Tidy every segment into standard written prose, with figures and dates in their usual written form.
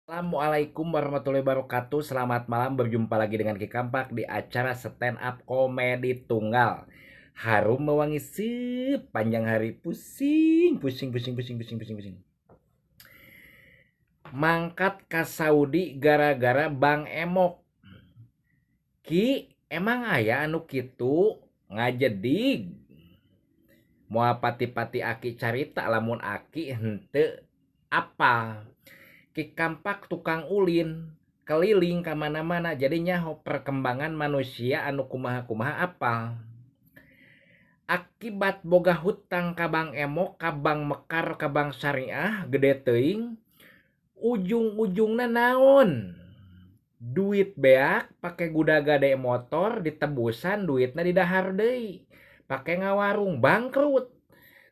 Assalamualaikum warahmatullahi wabarakatuh. Selamat malam, berjumpa lagi dengan Ki Kampak di acara stand up komedi tunggal. Harum mewangi sepanjang hari, pusing, pusing, pusing, pusing, pusing, pusing, pusing. Mangkat ka Saudi gara-gara Bang Emok. Ki, emang aya anu kitu ngajedig? Moal pati-pati aki carita lamun aki henteu apal. Ki Kampak tukang ulin keliling ka mana-mana, jadi nyaho perkembangan manusia anu kumaha-kumaha apal. Akibat boga hutang ka Bang Emok, ka Bank Mekar, ka Bank Syariah gede teuing, ujung-ujungna naon? Duit beak pake guda-gade motor ditebusan, duitna didahar deui, pake ngawarung, bangkrut.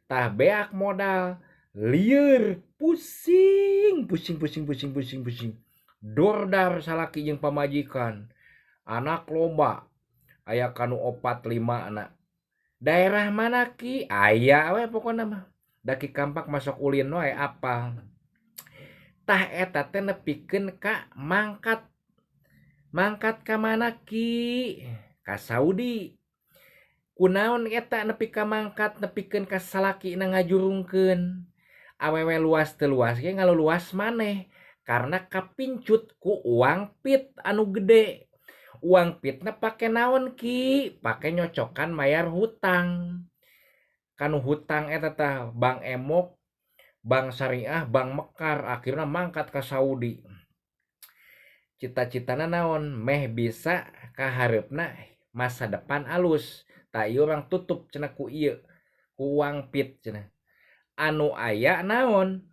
Tah beak modal, lieur, pusing, pusing, pusing, pusing, pusing, pusing. Dordar salaki jeung pamajikan, anak loba, aya kanu 4 5 anak. Daerah mana Ki? Aya we pokona mah. Da Ki Kampak masuk ulin wae apal. Tah eta teh nepikeun ka mangkat. Mangkat ka mana Ki? Ka Saudi. Kunaon eta nepi ka mangkat, nepikeun ka salakina ngajurungkeun. Awewe luas teu luas ge ngaluluas maneh karena kapincut ku uang pit anu gede. Uang pitna pake naon Ki? Pake nyocokan mayar hutang. Kanu hutang eta tah Bank Emok, Bank Syariah, Bank Mekar, akhirna mangkat ka Saudi. Cita-citana naon? Meh bisa kahareupna masa depan alus. Tah ieu urang tutup cenah ku ieu, ku uang pit cenah. Anu aya naon?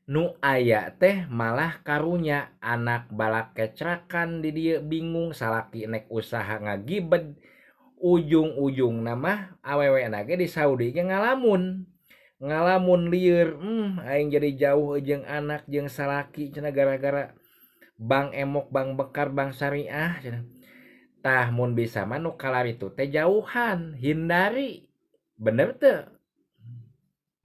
Nu aya teh malah karunya anak balak kecrakan di dieu bingung, salaki nek usaha ngagibed, ujung-ujungna mah awewena ge di Saudi ge ngalamun. Ngalamun lieur, aing jadi jauh jeung anak jeung salaki cenah gara-gara Bank Emok, Bank Mekar, Bank Syariah cenah. Tah mun bisa mah nu kalaritu teh jauhan, hindari. Bener teu?